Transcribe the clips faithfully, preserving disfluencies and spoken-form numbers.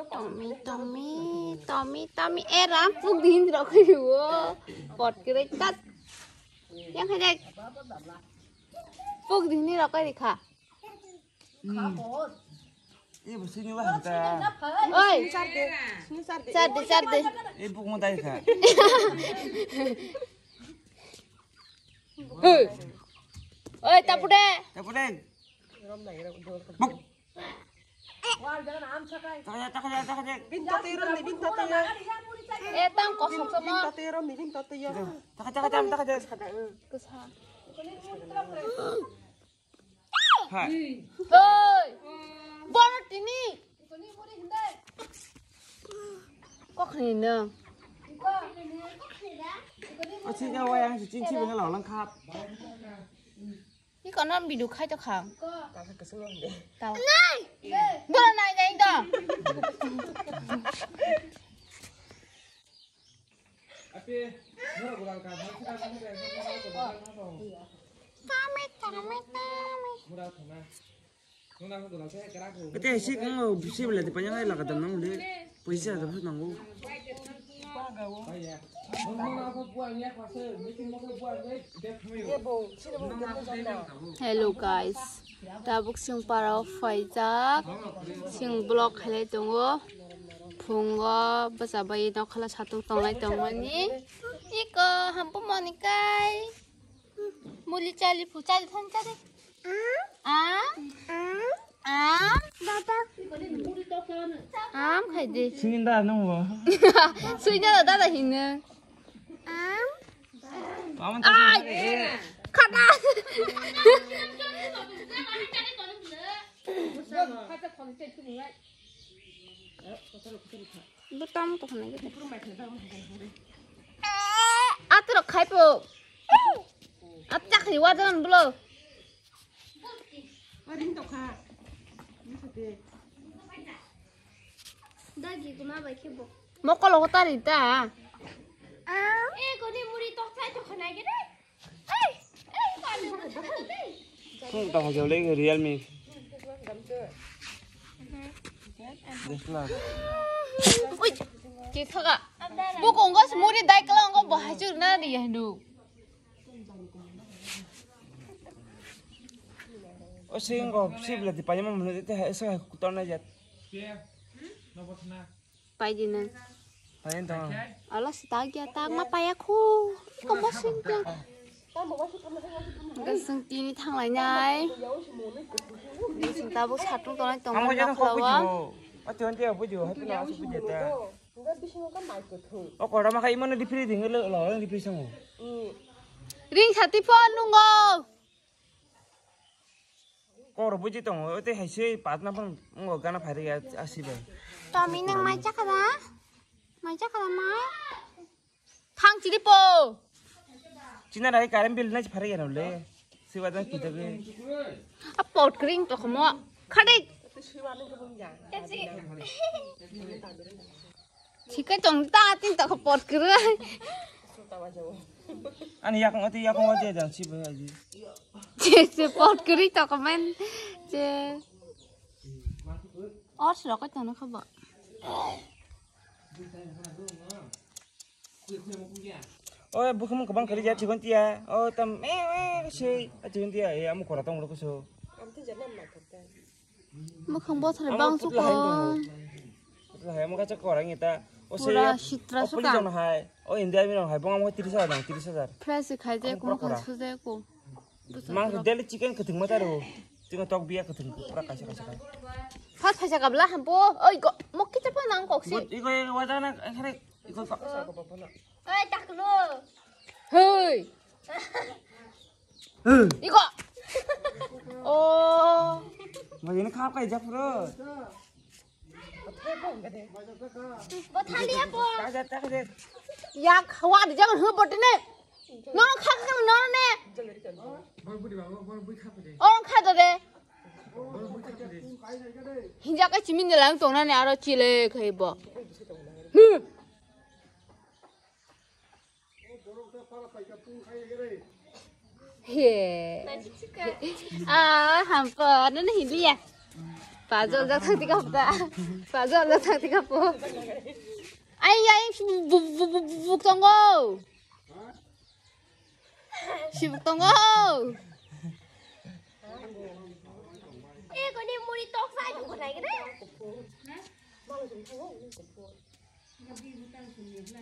Tomi, tomi, tomi, tomi. Eh, ram puk din rok khayo. Pot kere tat. Yang khayak. Puk din ni rok khayo kha. Hmm. Eh, bo sini wah ta. Oi. Sar de, sar de. Eh, puk mo dai kha. Hei. Oi, tapude. Tapude. Buk. Takaya, takaya, takaya. Bin tatwi rom ni, bin tatwi. Eh, tang kosong sama. Bin tatwi rom ni, bin tatwi. Takaya, takaya, takaya. Kesa. Hai. Hei. Bono tini. Kok ni no. Achi ya wa yang si chin chi bena lo lang khat. Ni kono video khai to khang. Tao. Nai. Dora nai nai da. Tame, tame, tame. Ate si kang o si bela di panyang ai laga dam nang le. Paisa da phut nango. Hello guys, tabuk sing para o phaijak, sing vlog khlai tongo, phungo bwsa bai nokhala satung tonglai tongmani, iko hampu monikai, muli chali phu chali than chali, am, am, am, am khai de. Sini da nung bo. Sini da da hino. Am. Paman ta. Ai. Khata. Butam to khana gede. Atro khai po. At chakri wajan blo. Dagi kuma bai khe bo. Mokol ko tari ta. Ah. Eh, koni muri tok chai tok khana gede. Ai, ai, koni muri tok chai. Sung ta hajau le Realme. Ui, ke thaga. Bu kongos muri dai kala ngo bo hajur na ri hindu. O sing ko sibla di payama mun te ha esa kutor na jat. Pai di na. Pai di na. Ala si tag ya tag ma paya khu. Iko mo sing te. Gasung tini thanglai nai. Gasung tabuk satung tongnai tong. Amo jana ko bujo. Ati onte bujo. Happy na asu bujo ta. O kora ma khai imano dipri ding lo lo dipri sango. Ring sati phone nungo. Kor buji tongo, ote haise patna phone ngo gana phari ya asi bai. Tomi nang mai chakada? Mai chakada mai? Thang chiri po. China rai current bill na phari ya le. Siwa dan kita ke. A pot kring to khomo. Khade. Sikai tong ta tin ta pot kring. Ani yakung ati yakung ati dan si bai aji. Che, che, pot kring to komen. Che. Or siro ko tano khabo. Oi, bukhum kobang kari ja chigon tia. O tam, eh, eh, sei, a chigon tia, eh, amu kora tong lo kuso. Mukhang bothor bang suko. Putla hai mo kacha korang ita. O se pura sitra suka. Puli jon hai. O India mi hai bong amo tiris hajar, tiris hajar. Fresh khai je kum kha su je ko. Mang daily chicken kething ma taro. Tinga tok biya kething pura kaisa kaisa. Phat phaisa kabla hampo. Oi go mok kicha pa nang kok si. Igo igo wajana khare igo. Oi taklo. Hei. Iko. Oh. Majini khap kai jak puro. Bo thali apo. Tak jak tak jak. Yak wa di jangan hu botine. Nono kha kha nono ne. Oro kha do de. Hinja ka chimin de lang tong na ne aro chile khai bo. Hmm. He. Ah, hampa, nana hindi ya. Pajol jak thang tika pta. Pajol jak thang tika po. Ay, ay, bu, bu, bu, bu, bu, tongo. Sibuk tongo. Eh, kau ni muri tok sai bukan lagi deh.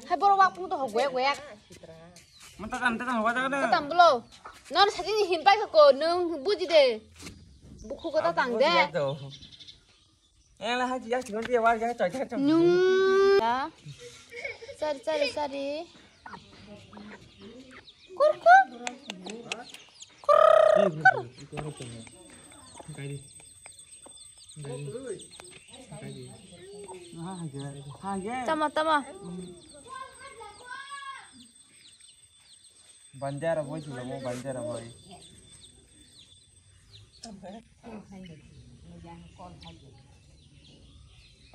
Hai borok wak pung to hok goyak goyak. Mata tam, mata tam, wajak na. Tam bolo. Non sajini hin pai ko nung buji de. Bukhu ko ta tang de. Ela haji ya, sing dia war ya, coy, coy, coy. Nung. Ya. Sari, sari, sari. Kur, kur. Kur, kur. Tama, tama. Banjara boy sila mo banjara boy.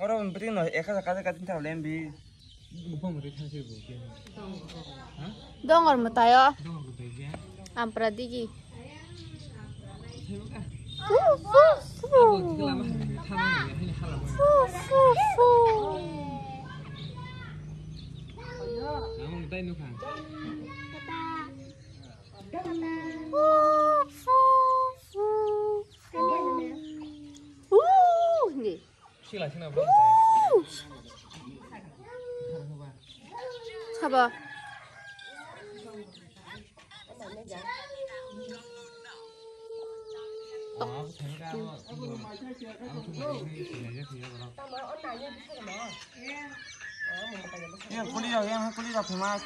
Oro bring no ekha kaje kaje thang lembi. Dongor matayo. Ampra digi. Fu, fu, fu. Fu, fu, fu. Fu, fu, fu. Fu, ni. Sila, sila, bro. Sabo. Yang kuli rok, yang kuli rok, mas.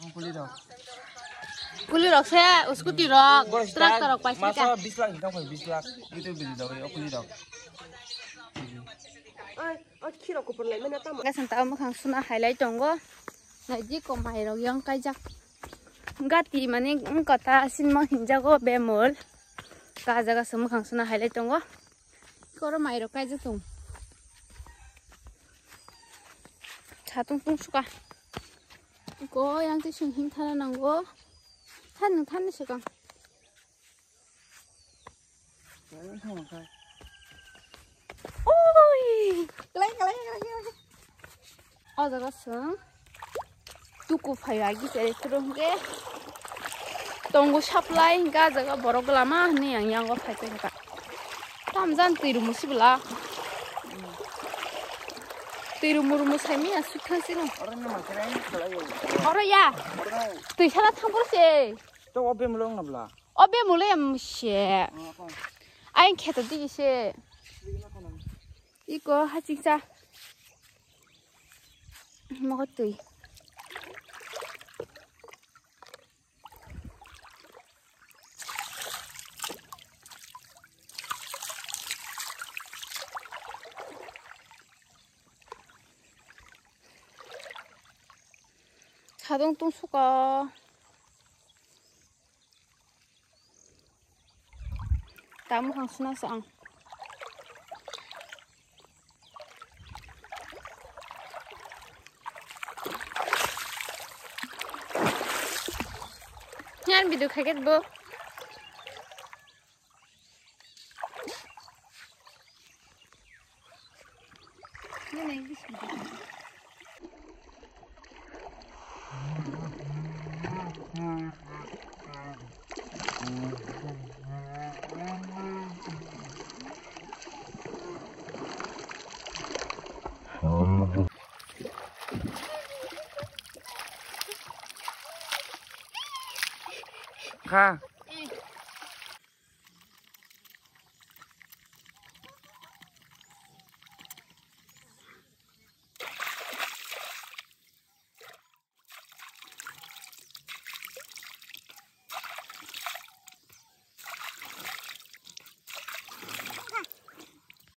Ang kuli rok. Kuli rok se, scooty rok, tractor rok paisa ka. Maso bis lakh ni tong phai, bis lakh. Itu bini dogwi o kuli rok. Oi, o khiro kupur lai mena tamo. Gasang ta mukhang suna hailai tongo. Naidi komai rok yang kaijak. Gati mani wngkota sinmo hinjago bemol. Ka jaga se mukhang suna hailai tongo. Koro mai rok kaijak tong. Satung tung suka. Ko yang tisung him thana nango. Than nung than ni swkang. Oi! Kalai, kalai, kalai, kalai. O jaga swng. Tuku phai agi se turu hwnkhe. Tongo supply hwnkhe a jaga borok lama hwnwi ang yango phai tongkha. Tamjan twi rumu sibla. Twi rumu rumu saimi aswk thang sino. Oro ni ma krai ni khlai. Oro ya. Oro. Twi sala thang boro se. To obe mulong na bla. Obe mulai am se. Oro ko. Aing kheto digi se. Iko haching cha. Mogo twi. Sadong tong suka. Tamo hang suna sa ang. Yan video khaget bo. Kha.